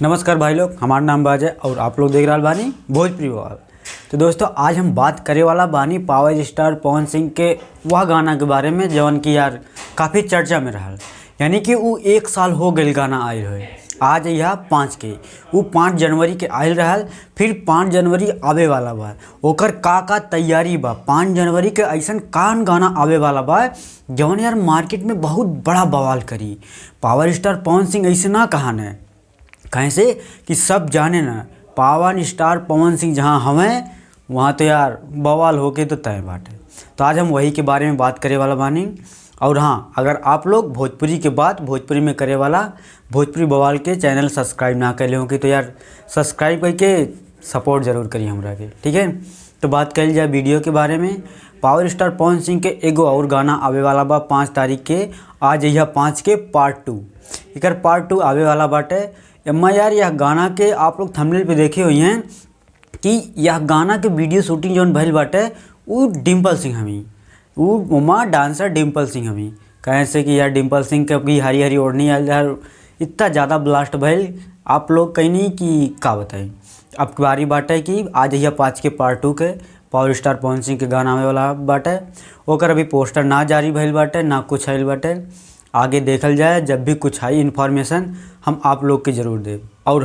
नमस्कार भाई लोग, हमार नाम बाजे और आप लोग देख रहा बानी भोजपुरी बवाल। तो दोस्तों आज हम बात करे वाला बानी पावर स्टार पवन सिंह के वह गाना के बारे में जवन की यार काफ़ी चर्चा में रहा, यानी कि वो 1 साल हो गई गाना आयल हुए। आज यह 5 के वो 5 जनवरी के आयल रहल, फिर 5 जनवरी आवे वाला बा, ओकर का का तैयारी बा, 5 जनवरी के ऐसा कान गाना आवे वाला बा जवन यार मार्केट में बहुत बड़ा बवाल करी। पावर स्टार पवन सिंह ऐसे ना कहान है, कहें से कि सब जाने ना पावर स्टार पवन सिंह जहाँ हवें वहाँ तो यार बवाल होके तो तय बाटे। तो आज हम वही के बारे में बात करे वाला बानी। और हाँ, अगर आप लोग भोजपुरी के बात भोजपुरी में करे वाला भोजपुरी बवाल के चैनल सब्सक्राइब ना कर होंगे तो यार सब्सक्राइब करके सपोर्ट ज़रूर करिए हमरा के, ठीक है। तो बात कल जाए वीडियो के बारे में। पावर स्टार पवन सिंह के एगो और गाना आवे वाला बा 5 तारीख के, आज यह 5 के पार्ट 2, एकर पार्ट 2 आवे वाला बाटे। एम्मा यार यह गाना के आप लोग थंबनेल पे देखे हुए हैं कि यह गाना के वीडियो शूटिंग जौन भइल बाटे उ डिम्पल सिंह हमी, उ उमा डांसर डिम्पल सिंह हमी। कहें से कि यार डिम्पल सिंह के अभी हरी हरी ओढ़नी आयल यार इतना ज़्यादा ब्लास्ट भइल, आप लोग कहीं नहीं कि का बताई। अब बारी बाटे कि आज यह 5 के पार्ट 2 के पावर स्टार पवन सिंह के गाना आवे वाला बाटे। ओकर अभी पोस्टर ना जारी भइल बाटे ना कुछ आयल बाटे, आगे देखल जाए, जब भी कुछ आई इन्फॉर्मेशन हम आप लोग के ज़रूर देब। और